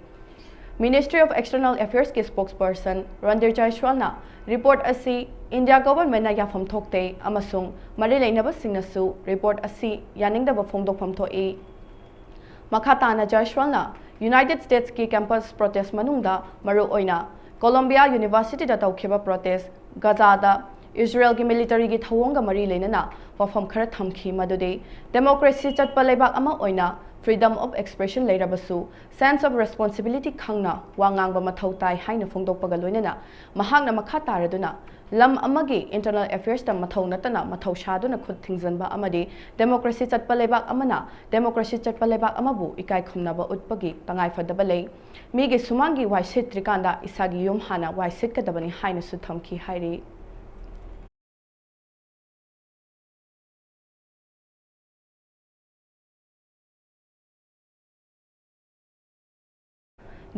Ministry of External Affairsꯀꯤ spokesperson ꯔꯟꯙꯤꯔ ꯖꯥꯏꯁ꯭ꯋꯥꯜꯅ ꯔꯤꯄꯣꯔꯠ ꯑꯁꯤ ꯏꯟꯗꯤꯌꯥ ꯒꯚꯔꯟꯃꯦꯟꯠꯅ ꯌꯥꯐꯝ ꯊꯣꯛꯇꯦ ꯑꯃꯁꯨꯡ ꯃꯔꯤ ꯂꯩꯅꯕꯁꯤꯡꯅꯁꯨ ꯔꯤꯄꯣꯔꯠ ꯑꯁꯤ ꯌꯥꯅꯤꯡꯗꯕ ꯐꯣꯡꯗꯣꯛꯐꯝ ꯊꯣꯛꯏ꯫ ꯃꯈꯥ ꯇꯥꯅ ꯖꯥꯏꯁ꯭ꯋꯥꯜꯅ ꯌꯨꯅꯥꯏꯇꯦꯗ ꯁ꯭ꯇꯦꯠꯁꯀꯤ ꯀꯦꯝꯄꯁ ꯄ꯭ꯔꯣꯇꯦꯁ ꯃꯅꯨꯡꯗ ꯃꯔꯨꯑꯣꯏꯅ ꯀꯣꯂꯣꯝꯕꯤꯌꯥ ꯌꯨꯅꯤꯚꯔꯁꯤꯇꯤꯗ ꯇꯧꯈꯤꯕ ꯄ꯭ꯔꯣꯇꯦꯁ, ꯒꯖꯥꯗ ꯏꯖꯔꯦꯜꯒꯤ ꯃꯤꯂꯤꯇꯔꯤꯒꯤ ꯊꯧꯑꯣꯡꯒ ꯃꯔꯤ ꯂꯩꯅꯅ ꯋꯥꯐꯝ ꯈꯔ ꯊꯝꯈꯤ, ꯃꯗꯨꯗꯤ democracy ꯆꯠꯄ ꯂꯩꯕꯥꯛ ꯑꯃ ꯑꯣꯏꯅ freedom of expression ꯂꯩꯔꯕꯁꯨ sense of responsibility ꯈꯪꯅ ꯋꯥ ꯉꯥꯡꯕ ꯃꯊꯧ ꯇꯥꯏ ꯍꯥꯏꯅ ꯐꯣꯡꯗꯣꯛꯄꯒ ꯂꯣꯏꯅꯅ ꯃꯍꯥꯛꯅ ꯃꯈꯥ ꯇꯥꯔꯗꯨꯅ ꯂꯝ ꯑꯃꯒꯤ internal affairsꯇ ꯃꯊꯧ ꯅꯠꯇꯅ ꯃꯊꯧ ꯁꯥꯗꯨꯅ ꯈꯨꯠ ꯊꯤꯡꯖꯤꯟꯕ ꯑꯃꯗꯤ democracy ꯆꯠꯄ ꯂꯩꯕꯥꯛ ꯑꯃꯅ democracy ꯆꯠꯄ ꯂꯩꯕꯥꯛ ꯑꯃꯕꯨ ꯏꯀꯥꯏ ꯈꯨꯝꯅꯕ ꯎꯠꯄꯒꯤ ꯇꯉꯥꯏꯐꯗꯕ ꯂꯩ꯫ ꯃꯤꯒꯤ ꯁꯨꯃꯥꯡꯒꯤ ꯋꯥꯏ ꯁꯤꯠꯇ꯭ꯔꯤꯀꯥꯟꯗ ꯏꯁꯥꯒꯤ ꯌꯨꯝ ꯍꯥꯟꯅ ꯋꯥꯏ ꯁꯤꯠꯀꯗꯕꯅꯤ ꯍꯥꯏꯅꯁꯨ ꯊꯝꯈꯤ ꯍꯥꯏꯔꯤ꯫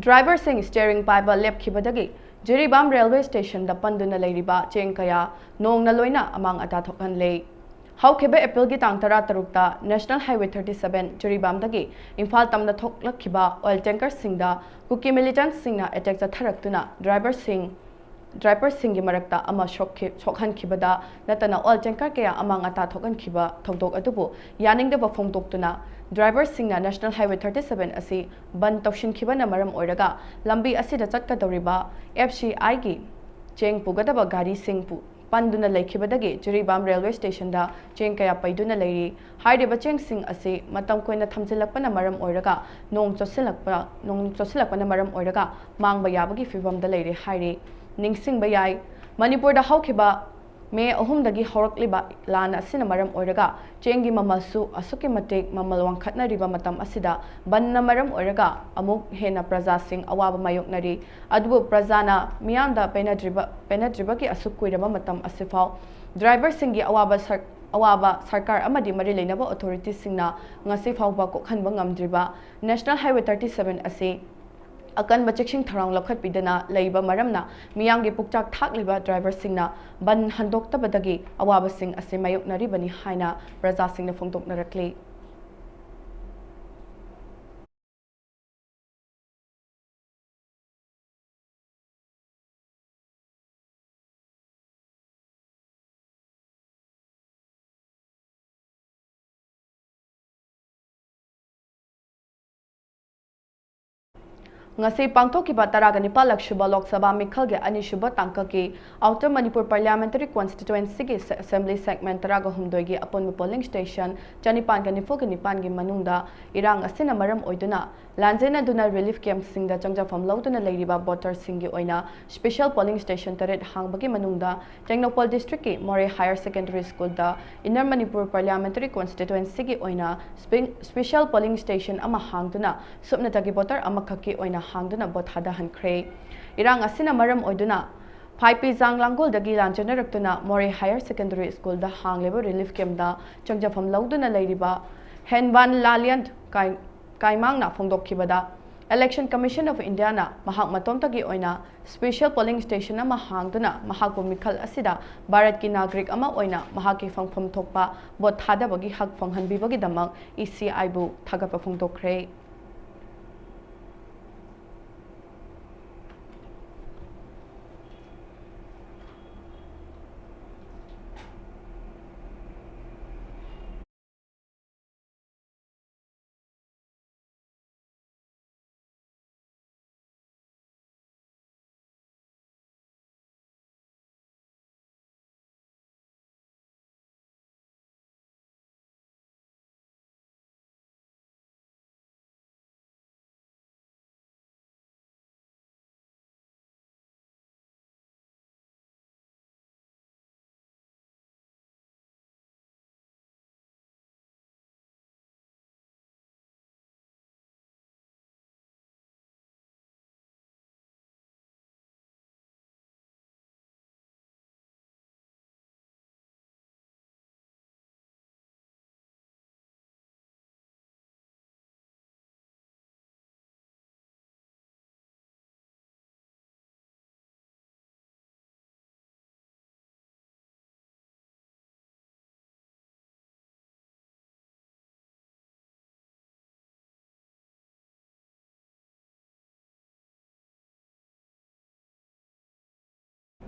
ꯗ꯭ꯔꯥꯏꯚꯔꯁꯤꯡ ꯁ꯭ꯇꯤꯌꯔꯤꯡ ꯄꯥꯏꯕ ꯂꯦꯞꯈꯤꯕꯗꯒꯤ ꯖꯤꯔꯤꯕꯥꯝ ꯔꯦꯜꯋꯦ ꯁ꯭ꯇꯦꯁꯟꯗ ꯄꯟꯗꯨꯅ ꯂꯩꯔꯤꯕ ꯆꯦꯡ ꯀꯌꯥ ꯅꯣꯡꯅ ꯂꯣꯏꯅ ꯑꯃꯥꯡ ꯑꯇꯥ ꯊꯣꯛꯍꯜꯂꯦ꯫ ꯍꯧꯈꯤꯕ ꯑꯦꯄ꯭ꯔꯤꯜꯒꯤ ꯇꯥꯡ ꯇꯔꯥꯇꯔꯨꯛꯇ National Highway thirty seven ꯖꯤꯔꯤꯕꯥꯝꯗꯒꯤ Imphal ꯇꯝꯅ ꯊꯣꯛꯂꯛꯈꯤꯕ oil tankerꯁꯤꯡꯗ ꯀꯨꯀꯤ militantꯁꯤꯡꯅ attack ꯆꯠꯊꯔꯛꯇꯨꯅ ꯗ꯭ꯔꯥꯏꯚꯔꯁꯤꯡ ꯗ꯭ꯔꯥꯏꯚꯔꯁꯤꯡꯒꯤ ꯃꯔꯛꯇ ꯑꯃ ꯁꯣꯛꯈꯤ-, ꯁꯣꯛꯍꯟꯈꯤꯕꯗ ꯅꯠꯇꯅ oil tanker ꯀꯌꯥ ꯑꯃꯥꯡ ꯑꯇꯥ ꯊꯣꯛꯍꯟꯈꯤꯕ ꯊꯧꯗꯣꯛ ꯑꯗꯨꯕꯨ ꯌꯥꯅꯤꯡꯗꯕ ꯐꯣꯡꯗꯣꯛꯇꯨꯅ ꯗ꯭ꯔꯥꯏꯚꯔꯁꯤꯡꯅ National Highway thirty seven ꯑꯁꯤ ꯕꯟ ꯇꯧꯁꯤꯟꯈꯤꯕꯅ ꯃꯔꯝ ꯑꯣꯏꯔꯒ ꯂꯝꯕꯤ ꯑꯁꯤꯗ ꯆꯠꯀꯗꯧꯔꯤꯕ F C Iꯒꯤ ꯆꯦꯡ ꯄꯨꯒꯗꯕ ꯒꯥꯔꯤꯁꯤꯡ ꯄꯨ-, ꯄꯟꯗꯨꯅ ꯂꯩꯈꯤꯕꯗꯒꯤ ꯖꯤꯔꯤꯕꯥꯝ ꯔꯦꯜꯋꯦ ꯁ꯭ꯇꯦꯁꯟꯗ ꯆꯦꯡ ꯀꯌꯥ ꯄꯩꯗꯨꯅ ꯂꯩꯔꯤ꯫ ꯍꯥꯏꯔꯤꯕ ꯆꯦꯡꯁꯤꯡ ꯑꯁꯤ ꯃꯇꯝ ꯀꯨꯏꯅ ꯊꯝꯖꯤꯜꯂꯛꯄꯅ ꯃꯔꯝ ꯑꯣꯏꯔꯒ ꯅꯣꯡ ꯆꯣꯠꯁꯤꯜꯂꯛꯄ, ꯅꯣꯡ ꯆꯣꯠꯁꯤꯜꯂꯛꯄꯅ ꯃꯔꯝ ꯑꯣꯏꯔꯒ ꯃꯥꯡꯕ ꯌꯥꯕꯒꯤ ꯐꯤꯚꯝꯗ ꯂꯩꯔꯦ ꯍꯥꯏꯔꯤ꯫ ꯅꯤꯡꯁꯤꯡꯕ ꯌꯥꯏ, ꯃꯅꯤꯄꯨꯔꯗ ꯍꯧꯈꯤꯕ ꯃꯦ ꯑꯍꯨꯝꯗꯒꯤ ꯍꯧꯔꯛꯂꯤꯕ ꯂꯥꯟ ꯑꯁꯤꯅ ꯃꯔꯝ ꯑꯣꯏꯔꯒ ꯆꯦꯡꯒꯤ ꯃꯃꯜꯁꯨ ꯑꯁꯨꯛꯀꯤ ꯃꯇꯤꯛ ꯃꯃꯜ ꯋꯥꯡꯈꯠꯅꯔꯤꯕ ꯃꯇꯝ ꯑꯁꯤꯗ ꯕꯟꯅ ꯃꯔꯝ ꯑꯣꯏꯔꯒ ꯑꯃꯨꯛ ꯍꯦꯟꯅ ꯄ꯭ꯔꯖꯥꯁꯤꯡ ꯑꯋꯥꯕ ꯃꯥꯌꯣꯛꯅꯔꯤ꯫ ꯑꯗꯨꯕꯨ ꯄ꯭ꯔꯖꯥꯅ ꯃꯤꯌꯥꯝꯗ ꯄꯦꯟꯅꯗ꯭ꯔꯤꯕ, ꯄꯦꯟꯅꯗ꯭ꯔꯤꯕꯒꯤ ꯑꯁꯨꯛ ꯀꯨꯏꯔꯕ ꯃꯇꯝ ꯑꯁꯤꯐꯥꯎ ꯗ꯭ꯔꯥꯏꯚꯔꯁꯤꯡꯒꯤ ꯑꯋꯥꯕ ꯁꯔ-, ꯑꯋꯥꯕ ꯁꯔꯀꯥꯔ ꯑꯃꯗꯤ ꯃꯔꯤ ꯂꯩꯅꯕ ꯑꯣꯊꯣꯔꯤꯇꯤꯁꯤꯡꯅ ꯉꯁꯤ ꯐꯥꯎꯕ ꯀꯣꯛꯍꯟꯕ ꯉꯝꯗ꯭ꯔꯤꯕ National Highway thirty seven ꯑꯁꯤ ꯑꯀꯟꯕ ꯆꯦꯛꯁꯤꯟ ꯊꯧꯔꯥꯡ ꯂꯧꯈꯠꯄꯤꯗꯅ ꯂꯩꯕ ꯃꯔꯝꯅ ꯃꯤꯌꯥꯝꯒꯤ ꯄꯨꯛꯆꯥꯛ ꯊꯥꯛꯂꯤꯕ ꯗ꯭ꯔꯥꯏꯚꯔꯁꯤꯡꯅ ꯕꯟ ꯍꯟꯗꯣꯛꯇꯕꯗꯒꯤ ꯑꯋꯥꯕꯁꯤꯡ ꯑꯁꯤ ꯃꯥꯌꯣꯛꯅꯔꯤꯕꯅꯤ ꯍꯥꯏꯅ ꯄ꯭ꯔꯖꯥꯁꯤꯡꯅ ꯐꯣꯡꯗꯣꯛꯅꯔꯛꯂꯤ꯫ ꯉꯁꯤ ꯄꯥꯡꯊꯣꯛꯈꯤꯕ ꯇꯔꯥꯒ ꯅꯤꯄꯥꯜꯂꯛ ꯁꯨꯕ ꯂꯣꯛ ꯁꯚꯥ ꯃꯤꯈꯜꯒꯤ ꯑꯅꯤꯁꯨꯕ ꯇꯥꯡꯀꯛꯀꯤ Outer Manipur Parliamentary Constituencyꯒꯤ Assembly Segment ꯇꯔꯥꯒ ꯍꯨꯝꯗꯣꯏꯒꯤ ꯑꯄꯨꯟꯕ polling station ꯆꯅꯤꯄꯥꯟꯒ ꯅꯤꯐꯨꯒ ꯅꯤꯄꯥꯟꯒꯤ ꯃꯅꯨꯡꯗ ꯏꯔꯥꯡ ꯑꯁꯤꯅ ꯃꯔꯝ ꯑꯣꯏꯗꯨꯅ ꯂꯥꯟꯖꯦꯟꯅꯗꯨꯅ relief campꯁꯤꯡꯗ ꯆꯪꯖꯐꯝ ꯂꯧꯗꯨꯅ ꯂꯩꯔꯤꯕ voterꯁꯤꯡꯒꯤ ꯑꯣꯏꯅ special polling station ꯇꯔꯦꯠ ꯍꯥꯡꯕꯒꯤ ꯃꯅꯨꯡꯗ ꯇꯦꯡꯅꯧꯄꯜ districtꯀꯤ ꯃꯣꯔꯦ Higher Secondary Schoolꯗ Inner Manipur Parliamentary Constituencyꯒꯤ ꯑꯣꯏꯅ spe-, special polling station ꯑꯃ ꯍꯥꯡꯗꯨꯅ ꯁꯨꯞꯅꯇꯒꯤ voter ꯑꯃꯈꯛꯀꯤ ꯑꯣꯏꯅ ꯍꯥꯡꯗꯨꯅ vote ꯊꯥꯗꯍꯟꯈ꯭ꯔꯦ꯫ ꯏꯔꯥꯡ ꯑꯁꯤꯅ ꯃꯔꯝ ꯑꯣꯏꯗꯨꯅ ꯐꯥꯏꯄꯤꯖꯥꯡ ꯂꯥꯡꯒꯣꯜꯗꯒꯤ ꯂꯥꯟꯖꯦꯟꯅꯔꯛꯇꯨꯅ ꯃꯣꯔꯦ Higher Secondary Schoolꯗ ꯍꯥꯡꯂꯤꯕ relief campꯇ ꯆꯪꯖꯐꯝ ꯂꯧꯗꯨꯅ ꯂꯩꯔꯤꯕ ꯍꯦꯟꯕꯥꯟ ꯂꯥꯂꯤꯌꯟ ꯀꯥꯏ-, ꯀꯥꯏꯃꯥꯡꯅ ꯐꯣꯡꯗꯣꯛꯈꯤꯕꯗ, Election Commission of Indiaꯅ ꯃꯍꯥꯛ ꯃꯇꯣꯝꯇꯒꯤ ꯑꯣꯏꯅ special polling station ꯑꯃ ꯍꯥꯡꯗꯨꯅ ꯃꯍꯥꯛꯄꯨ ꯃꯤꯈꯜ ꯑꯁꯤꯗ ꯚꯥꯔꯠꯀꯤ ꯅꯥꯒꯔꯤꯛ ꯑꯃ ꯑꯣꯏꯅ ꯃꯍꯥꯛꯀꯤ ꯐꯪꯐꯝ ꯊꯣꯛꯄ vote ꯊꯥꯗꯕꯒꯤ ꯍꯛ ꯐꯪꯍꯟꯕꯤꯕꯒꯤꯗꯃꯛ ECIꯕꯨ ꯊꯥꯒꯠꯄ ꯐꯣꯡꯗꯣꯛꯈ꯭ꯔꯦ꯫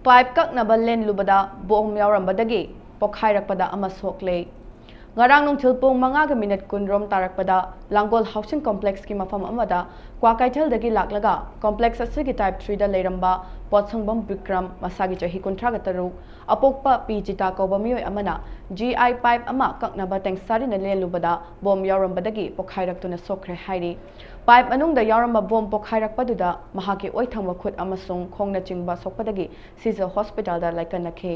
ꯄꯥꯏꯞ ꯀꯛꯅꯕ ꯂꯦꯟꯂꯨꯕꯗ ꯕꯣꯝ ꯌꯥꯎꯔꯝꯕꯗꯒꯤ ꯄꯣꯈꯥꯏꯔꯛꯄꯗ ꯑꯃ ꯁꯣꯛꯂꯦ꯫ ꯉꯔꯥꯡ ꯅꯨꯡꯊꯤꯜ ꯄꯨꯡ ꯃꯉꯥꯒ ꯃꯤꯅꯤꯠ ꯀꯨꯟꯔꯣꯝ ꯇꯥꯔꯛꯄꯗ ꯂꯥꯡꯒꯣꯜ ꯍꯥꯎꯁꯤꯡ ꯀꯣꯝꯄ꯭ꯂꯦꯛꯁꯀꯤ ꯃꯐꯝ ꯑꯃꯗ ꯀ꯭ꯋꯥꯀꯩꯊꯦꯜꯗꯒꯤ ꯂꯥꯛꯂꯒ ꯀꯣꯝꯄ꯭ꯂꯦꯛꯁ ꯑꯁꯤꯒꯤ ꯇꯥꯏꯞ ꯊ꯭ꯔꯤꯗ ꯂꯩꯔꯝꯕ ꯄꯣꯠꯁꯪꯕꯝ ꯕꯤꯀ꯭ꯔꯝ, ꯃꯁꯥꯒꯤ ꯆꯍꯤ ꯀꯨꯟꯊ꯭ꯔꯥꯒ ꯇꯔꯨꯛ, ꯑꯄꯣꯛꯄ ꯄꯤ ꯖꯤꯇꯥ ꯀꯧꯕ ꯃꯤꯑꯣꯏ ꯑꯃꯅ ꯖꯤ ꯑꯥꯏ ꯄꯥꯏꯞ ꯑꯃ ꯀꯛꯅꯕ ꯇꯦꯡꯁꯥꯔꯤꯅ ꯂꯦꯜꯂꯨꯕꯗ ꯕꯣꯝ ꯌꯥꯎꯔꯝꯕꯗꯒꯤ ꯄꯣꯈꯥꯏꯔꯛꯇꯨꯅ ꯁꯣꯛꯈ꯭ꯔꯦ ꯍꯥꯏꯔꯤ꯫ ꯄꯥꯏꯞ ꯃꯅꯨꯡꯗ ꯌꯥꯎꯔꯝꯕ ꯕꯣꯝ ꯄꯣꯈꯥꯏꯔꯛꯄꯗꯨꯗ ꯃꯍꯥꯛꯀꯤ ꯑꯣꯏ ꯊꯪꯕ ꯈꯨꯠ ꯑꯃꯁꯨꯡ ꯈꯣꯡꯅꯆꯤꯡꯕ ꯁꯣꯛꯄꯗꯒꯤ ꯁꯤꯖ ꯍꯣꯁꯄꯤꯇꯥꯜꯗ ꯂꯥꯏꯀꯠꯅꯈꯤ꯫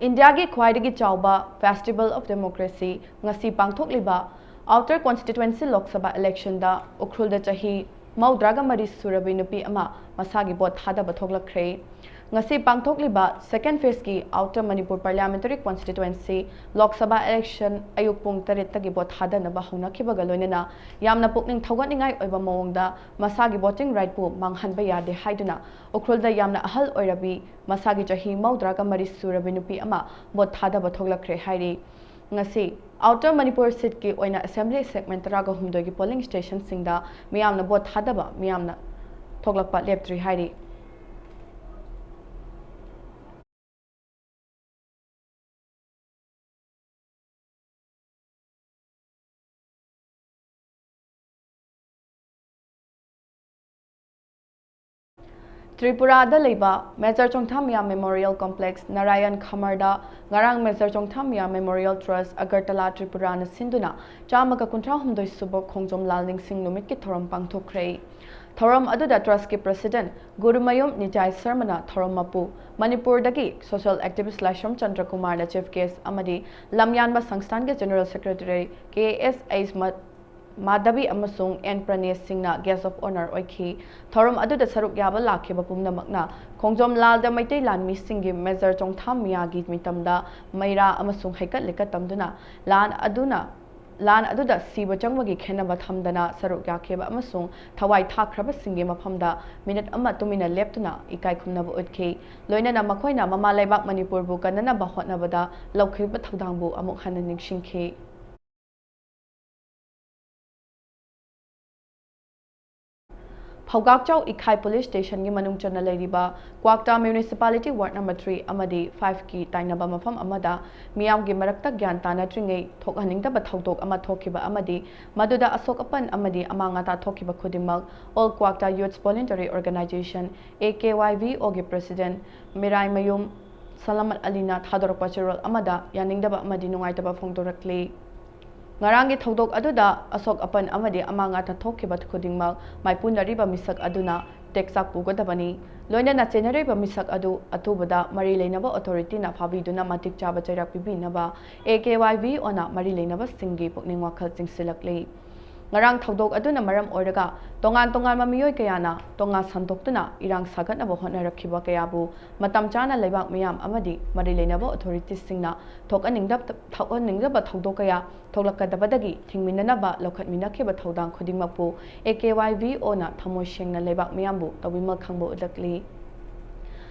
ꯏꯟꯗꯤꯌꯥꯒꯤ ꯈ꯭ꯋꯥꯏꯗꯒꯤ ꯆꯥꯎꯕ Festival of Democracy ꯉꯁꯤ ꯄꯥꯡꯊꯣꯛꯂꯤꯕ ꯑꯥꯎꯇꯔ ꯀꯣꯟꯁꯇꯤꯇ꯭ꯋꯦꯟꯁꯤ ꯂꯣꯛ ꯁꯚꯥ ꯏꯂꯦꯛꯁꯟꯗ ꯎꯈ꯭ꯔꯨꯜꯗ ꯆꯍꯤ ꯃꯧꯗ꯭ꯔꯥꯒ ꯃꯔꯤ ꯁꯨꯔꯕꯤ ꯅꯨꯄꯤ ꯑꯃ ꯃꯁꯥꯒꯤ ꯚꯣꯠ ꯊꯥꯗꯕ ꯊꯣꯛꯂꯛꯈ꯭ꯔꯦ꯫ ꯉꯁꯤ ꯄꯥꯡꯊꯣꯛꯂꯤꯕ ꯁꯦꯀꯦꯟ ꯐꯦꯖꯀꯤ outer Manipur parliamentary ꯀꯣꯟꯁꯇꯤꯇ꯭ꯋꯦꯟꯁꯤ Lok Sabha election ꯑꯌꯨꯛ ꯄꯨꯡ ꯇꯔꯦꯠꯇꯒꯤ ꯚꯣꯠ ꯊꯥꯗꯅꯕ ꯍꯧꯅꯈꯤꯕꯒ ꯂꯣꯏꯅꯅ ꯌꯥꯝꯅ ꯄꯨꯛꯅꯤꯡ ꯊꯧꯒꯠꯅꯤꯡꯉꯥꯏ ꯑꯣꯏꯕ ꯃꯑꯣꯡꯗ ꯃꯁꯥꯒꯤ ꯚꯣꯇꯤꯡ ꯔꯥꯏꯠꯄꯨ ꯃꯥꯡꯍꯟꯕ ꯌꯥꯗꯦ ꯍꯥꯏꯗꯨꯅ ꯎꯈ꯭ꯔꯨꯜꯗ ꯌꯥꯝꯅ ꯑꯍꯜ ꯑꯣꯏꯔꯕꯤ, ꯃꯁꯥꯒꯤ ꯆꯍꯤ ꯃꯧꯗ꯭ꯔꯥꯒ ꯃꯔꯤ ꯁꯨꯔꯕꯤ ꯅꯨꯄꯤ ꯑꯃ ꯚꯣꯠ ꯊꯥꯗꯕ ꯊꯣꯛꯂꯛꯈ꯭ꯔꯦ ꯍꯥꯏꯔꯤ꯫ ꯉꯁꯤ ꯑꯥꯎꯇꯔ ꯃꯅꯤꯄꯨꯔ ꯁꯤꯠꯀꯤ ꯑꯣꯏꯅ ꯑꯦꯁꯦꯝꯕ꯭ꯂꯤ ꯁꯦꯒꯃꯦꯟ ꯇꯔꯥꯒ ꯍꯨꯝꯗꯣꯏꯒꯤ ꯄꯣꯂꯤꯡ ꯁ꯭ꯇꯦꯁꯟꯁꯤꯡꯗ ꯃꯤꯌꯥꯝꯅ ꯚꯣꯠ ꯊꯥꯗꯕ ꯃꯤꯌꯥꯝꯅ ꯊꯣꯛꯂꯛꯄ ꯂꯦꯞꯇ꯭ꯔꯤ ꯍꯥꯏꯔꯤ꯫ ꯇ꯭ꯔꯤꯄꯨꯔꯥꯗ ꯂꯩꯕ ꯃꯦꯖꯔ ꯆꯣꯡꯊꯥꯃꯤꯌꯥ ꯃꯦꯃꯣꯔꯤꯌꯦꯜ ꯀꯣꯝꯄ꯭ꯂꯦꯛꯁ ꯅꯥꯔꯥꯌꯟ ꯈꯃꯔꯗ ꯉꯔꯥꯡ ꯃꯦꯖꯔ ꯆꯣꯡꯊꯥꯃꯤꯌꯥ ꯃꯦꯃꯣꯔꯤꯌꯦꯜ ꯇ꯭ꯔꯁ ꯑꯒꯔꯇꯂꯥ ꯇ꯭ꯔꯤꯄꯨꯔꯥꯅ ꯁꯤꯟꯗꯨꯅ ꯆꯥꯝꯃꯒ ꯀꯨꯟꯊ꯭ꯔꯥ ꯍꯨꯝꯗꯣꯏ ꯁꯨꯕ ꯈꯣꯡꯖꯣꯝ ꯂꯥꯜ ꯅꯤꯡꯁꯤꯡ ꯅꯨꯃꯤꯠꯀꯤ ꯊꯧꯔꯝ ꯄꯥꯡꯊꯣꯛꯈ꯭ꯔꯦ꯫ ꯊꯧꯔꯝ ꯑꯗꯨꯗ ꯇ꯭ꯔꯁꯀꯤ ꯄ꯭ꯔꯁꯤꯗꯦꯟꯠ ꯒꯨꯔꯨꯃꯌꯨꯝ ꯅꯤꯇꯥꯏ ꯁꯔꯃꯅ ꯊꯧꯔꯝ ꯃꯄꯨ, ꯃꯅꯤꯄꯨꯔꯗꯒꯤ ꯁꯣꯁꯤꯌꯦꯜ ꯑꯦꯛꯇꯤꯚꯤꯁ꯭ꯠ ꯂꯥꯏꯁ꯭ꯔꯝ ꯆꯟꯗ꯭ꯔꯀꯨꯃꯥꯔꯅ ꯆꯤꯐ ꯒꯦꯁ꯭ꯠ ꯑꯃꯗꯤ ꯂꯝꯌꯥꯟꯕ ꯁꯪꯁꯊꯥꯟꯒꯤ ꯖꯦꯅꯔꯦꯜ ꯁꯦꯀ꯭ꯔꯦꯇꯔꯤ ꯀꯦ ꯑꯦꯁ ꯑꯩꯆ ꯃꯥ-, ꯃꯥꯙꯕꯤ ꯑꯃꯁꯨꯡ ꯑꯦꯟ ꯄ꯭ꯔꯅꯦꯁ ꯁꯤꯡꯅ ꯒꯦꯁ꯭ꯠ ꯑꯣꯐ ꯑꯣꯅꯔ ꯑꯣꯏꯈꯤ꯫ ꯊꯧꯔꯝ ꯑꯗꯨꯗ ꯁꯔꯨꯛ ꯌꯥꯕ ꯂꯥꯛꯈꯤꯕ ꯄꯨꯝꯅꯃꯛꯅ ꯈꯣꯡꯖꯣꯝ ꯂꯥꯜꯗ ꯃꯩꯇꯩ ꯂꯥꯟꯃꯤꯁꯤꯡꯒꯤ ꯃꯦꯖꯔ ꯆꯣꯡꯊꯥꯝ ꯃꯤꯌꯥꯒꯤ ꯃꯤꯇꯝꯗ ꯃꯩꯔꯥ ꯑꯃꯁꯨꯡ ꯍꯩꯀꯠ ꯂꯩꯀꯠ ꯇꯝꯗꯨꯅ ꯂꯥꯟ ꯑꯗꯨꯅ ꯂꯥꯟ ꯑꯗꯨꯗ ꯁꯤꯕ ꯆꯪꯕꯒꯤ ꯈꯦꯟꯅꯕ ꯊꯝꯗꯅ ꯁꯔꯨꯛ ꯌꯥꯈꯤꯕ ꯑꯃꯁꯨꯡ ꯊꯋꯥꯏ ꯊꯥꯈ꯭ꯔꯕꯁꯤꯡꯒꯤ ꯃꯐꯝꯗ ꯃꯤꯅꯤꯠ ꯑꯃ ꯇꯨꯃꯤꯟꯅ ꯂꯦꯞꯇꯨꯅ ꯏꯀꯥꯏ ꯈꯨꯝꯅꯕ ꯎꯠꯈꯤ꯫ ꯂꯣꯏꯅꯅ ꯃꯈꯣꯏꯅ ꯃꯃꯥ ꯂꯩꯕꯥꯛ ꯃꯅꯤꯄꯨꯔꯕꯨ ꯀꯟꯅꯅꯕ ꯍꯣꯠꯅꯕꯗ ꯂꯧꯈꯤꯕ ꯊꯧꯗꯥꯡꯕꯨ ꯑꯃꯨꯛ ꯍꯟꯅ ꯅꯤꯡꯁꯤꯡꯈꯤ꯫ ꯍꯧꯒꯥꯛꯆꯥꯎ ꯏꯈꯥꯏ ꯄꯨꯂꯤꯁ ꯁ꯭ꯇꯦꯁꯟꯒꯤ ꯃꯅꯨꯡ ꯆꯟꯅ ꯂꯩꯔꯤꯕ ꯀ꯭ꯋꯥꯛꯇꯥ ꯃ꯭ꯌꯨꯅꯤꯁꯤꯄꯥꯂꯤꯇꯤ ꯋꯥꯔꯗ ꯅꯝꯕꯔ ꯊ꯭ꯔꯤ ꯑꯃꯗꯤ ꯐꯥꯏꯚꯀꯤ ꯇꯥꯏꯅꯕ ꯃꯐꯝ ꯑꯃꯗ ꯃꯤꯌꯥꯝꯒꯤ ꯃꯔꯛꯇ ꯒ꯭ꯌꯥꯟ ꯇꯥꯅꯗ꯭ꯔꯤꯉꯩ ꯊꯣꯛꯍꯟꯅꯤꯡꯗꯕ ꯊꯧꯗꯣꯛ ꯑꯃ ꯊꯣꯛꯈꯤꯕ ꯑꯃꯗꯤ ꯃꯗꯨꯗ ꯑꯁꯣꯛ ꯑꯄꯟ ꯑꯃꯗꯤ ꯑꯃꯥꯡ ꯑꯇꯥ ꯊꯣꯛꯈꯤꯕ ꯈꯨꯗꯤꯡꯃꯛ All Kwakta Youths Voluntary Organization, A K Y V O, ꯒꯤ ꯄ꯭ꯔꯦꯁꯤꯗꯦꯟꯠ ꯃꯤꯔꯥꯏꯃꯌꯨꯝ ꯁꯂꯥꯃꯠ ꯑꯂꯤꯅ ꯊꯥꯗꯣꯔꯛꯄ ꯆꯦꯔꯣꯜ ꯑꯃꯗ ꯌꯥꯅꯤꯡꯗꯕ ꯑꯃꯗꯤ ꯅꯨꯡꯉꯥꯏꯇꯕ ꯐꯣꯡꯗꯣꯔꯛꯂꯤ꯫ ꯉꯔꯥꯡꯒꯤ ꯊꯧꯗꯣꯛ ꯑꯗꯨꯗ ꯑꯁꯣꯛ ꯑꯄꯟ ꯑꯃꯗꯤ ꯑꯃꯥꯡ ꯑꯇꯥ ꯊꯣꯛꯈꯤꯕ ꯈꯨꯗꯤꯡꯃꯛ ꯃꯥꯏꯄꯨꯅꯔꯤꯕ ꯃꯤꯁꯛ ꯑꯗꯨꯅ ꯇꯦꯛꯆꯥꯛ ꯄꯨꯒꯗꯕꯅꯤ꯫ ꯂꯣꯏꯅꯅ ꯆꯦꯟꯅꯔꯤꯕ ꯃꯤꯁꯛ ꯑꯗꯨ ꯑꯊꯨꯕꯗ ꯃꯔꯤ ꯂꯩꯅꯕ ꯑꯣꯊꯣꯔꯤꯇꯤꯅ ꯐꯥꯕꯤꯗꯨꯅ ꯃꯇꯤꯛ ꯆꯥꯕ ꯆꯩꯔꯥꯛ ꯄꯤꯕꯤꯅꯕ A K Y V O ꯅ ꯃꯔꯤ ꯂꯩꯅꯕꯁꯤꯡꯒꯤ ꯄꯨꯛꯅꯤꯡ ꯋꯥꯈꯜ ꯆꯤꯡꯁꯤꯜꯂꯛꯂꯤ꯫ ꯉꯔꯥꯡ ꯊꯧꯗꯣꯛ ꯑꯗꯨꯅ ꯃꯔꯝ ꯑꯣꯏꯔꯒ ꯇꯣꯉꯥꯟ ꯇꯣꯉꯥꯟꯕ ꯃꯤꯑꯣꯏ ꯀꯌꯥꯅ ꯇꯣꯉꯥꯟ ꯁꯟꯗꯣꯛꯇꯨꯅ ꯏꯔꯥꯡ ꯁꯥꯒꯠꯅꯕ ꯍꯣꯠꯅꯔꯛꯈꯤꯕ ꯀꯌꯥꯕꯨ ꯃꯇꯝ ꯆꯥꯅ ꯂꯩꯕꯥꯛ ꯃꯤꯌꯥꯝ ꯑꯃꯗꯤ ꯃꯔꯤ ꯂꯩꯅꯕ ꯑꯣꯊꯣꯔꯤꯇꯤꯁꯤꯡꯅ ꯊꯣꯛꯍꯟꯅꯤꯡꯗꯕ ꯊꯣꯛꯍꯟꯅꯤꯡꯗꯕ ꯊꯧꯗꯣꯛ ꯀꯌꯥ ꯊꯣꯛꯂꯛꯀꯗꯕꯗꯒꯤ ꯊꯤꯡꯃꯤꯟꯅꯅꯕ ꯂꯧꯈꯠꯃꯤꯟꯅꯈꯤꯕ ꯊꯧꯗꯥꯡ ꯈꯨꯗꯤꯡꯃꯛꯄꯨ A K Y V O ꯅ ꯊꯃꯣꯏ ꯁꯦꯡꯅ ꯂꯩꯕꯥꯛ ꯃꯤꯌꯥꯝꯕꯨ ꯇꯧꯕꯤꯃꯜ ꯈꯪꯕ ꯎꯠꯂꯛꯂꯤ꯫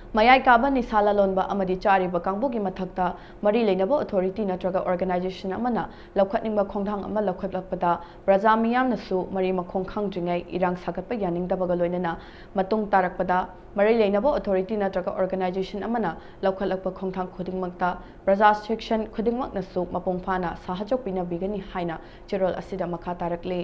ꯃꯌꯥꯏ ꯀꯥꯕ ꯅꯤꯁꯥ ꯂꯂꯣꯟꯕ ꯑꯃꯗꯤ ꯆꯥꯔꯤꯕ ꯀꯥꯡꯕꯨꯒꯤ ꯃꯊꯛꯇ ꯃꯔꯤ ꯂꯩꯅꯕ ꯑꯣꯊꯣꯔꯤꯇꯤ ꯅꯠꯇ꯭ꯔꯒ ꯑꯣꯔꯒꯅꯥꯏꯖꯦꯁꯟ ꯑꯃꯅ ꯂꯧꯈꯠꯅꯤꯡꯕ ꯈꯣꯡꯊꯥꯡ ꯑꯃ ꯂꯧꯈꯠꯂꯛꯄꯗ ꯄ꯭ꯔꯖꯥ ꯃꯤꯌꯥꯝꯅꯁꯨ ꯃꯔꯤ ꯃꯈꯣꯡ ꯈꯪꯗ꯭ꯔꯤꯉꯩ ꯏꯔꯥꯡ ꯁꯥꯒꯠꯄ ꯌꯥꯅꯤꯡꯗꯕꯒ ꯂꯣꯏꯅꯅ ꯃꯇꯨꯡ ꯇꯥꯔꯛꯄꯗ ꯃꯔꯤ ꯂꯩꯅꯕ ꯑꯣꯊꯣꯔꯤꯇꯤ ꯅꯠꯇ꯭ꯔꯒ ꯑꯣꯔꯒꯅꯥꯏꯖꯦꯁꯟ ꯑꯃꯅ ꯂꯧꯈꯠꯂꯛꯄ ꯈꯣꯡꯊꯥꯡ ꯈꯨꯗꯤꯡꯃꯛꯇ ꯄ꯭ꯔꯖꯥ ꯁꯦꯛꯁꯟ ꯈꯨꯗꯤꯡꯃꯛꯅꯁꯨ ꯃꯄꯨꯡ ꯐꯥꯅ ꯁꯍꯖꯣꯛ ꯄꯤꯅꯕꯤꯒꯅꯤ ꯍꯥꯏꯅ ꯆꯦꯔꯣꯜ ꯑꯁꯤꯗ ꯃꯈꯥ ꯇꯥꯔꯛꯂꯤ꯫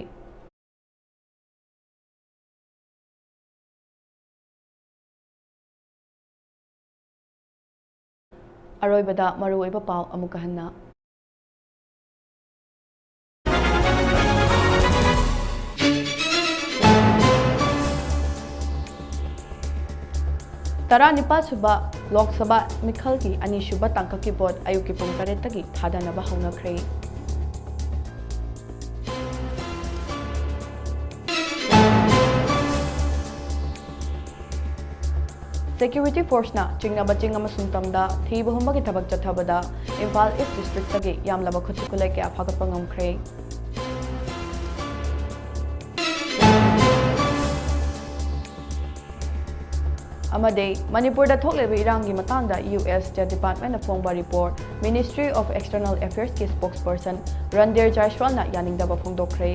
ꯑꯔꯣꯏꯕꯗ ꯃꯔꯨꯑꯣꯏꯕ ꯄꯥꯎ ꯑꯃꯨꯛꯀ ꯍꯟꯅ꯫ ꯇꯔꯥꯅꯤꯄꯥꯜ ꯁꯨꯕ ꯂꯣꯛ ꯁꯚꯥ ꯃꯤꯈꯜꯒꯤ ꯑꯅꯤꯁꯨꯕ ꯇꯥꯡꯀꯛꯀꯤ ꯚꯣꯠ ꯑꯌꯨꯛꯀꯤ ꯄꯨꯡ ꯇꯔꯦꯠꯇꯒꯤ ꯊꯥꯗꯅꯕ ꯍꯧꯅꯈ꯭ꯔꯦ꯫ ꯁꯦꯀ꯭ꯌꯨꯔꯤꯇꯤ ꯐꯣꯔꯁꯅ ꯆꯤꯡꯅꯕ ꯆꯤꯡ ꯑꯃꯁꯨꯡ ꯇꯝꯗ ꯊꯤꯕ ꯍꯨꯝꯕꯒꯤ ꯊꯕꯛ ꯆꯠꯊꯕꯗ ꯏꯝꯐꯥꯜ ꯏꯁ꯭ꯠ ꯗꯤꯁꯇ꯭ꯔꯤꯛꯇꯒꯤ ꯌꯥꯝꯂꯕ ꯈꯨꯠꯁꯨ ꯈꯨꯠꯂꯥꯏ ꯀꯌꯥ ꯐꯥꯒꯠꯄ ꯉꯝꯈ꯭ꯔꯦ꯫ ꯑꯃꯗꯤ ꯃꯅꯤꯄꯨꯔꯗ ꯊꯣꯛꯂꯤꯕ ꯏꯔꯥꯡꯒꯤ ꯃꯇꯥꯡꯗ ꯌꯨ ꯑꯦꯁ ꯁ꯭ꯇꯦꯠ ꯗꯤꯄꯥꯔꯠꯃꯦꯟꯠꯅ ꯐꯣꯡꯕ report ministry of external ꯑꯦꯐꯤꯌꯔꯁꯀꯤ ꯁ꯭ꯄꯣꯛꯁꯄꯔꯁꯟ Randhir ꯖꯥꯏꯁ꯭ꯋꯥꯜꯅ ꯌꯥꯅꯤꯡꯗꯕ ꯐꯣꯡꯗꯣꯛꯈ꯭ꯔꯦ꯫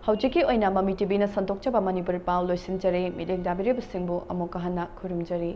ꯍꯧꯖꯤꯛꯀꯤ ꯑꯣꯏꯅ ꯃꯃꯤ ꯇꯤꯚꯤꯅ ꯁꯟꯗꯣꯛꯆꯕ ꯃꯅꯤꯄꯨꯔꯤ ꯄꯥꯎ ꯂꯣꯏꯁꯤꯟꯖꯔꯦ꯫ ꯃꯤꯠꯌꯦꯡ ꯇꯥꯕꯤꯔꯤꯕꯁꯤꯡꯕꯨ ꯑꯃꯨꯛꯀ ꯍꯟꯅ ꯈꯨꯔꯨꯝꯖꯔꯤ꯫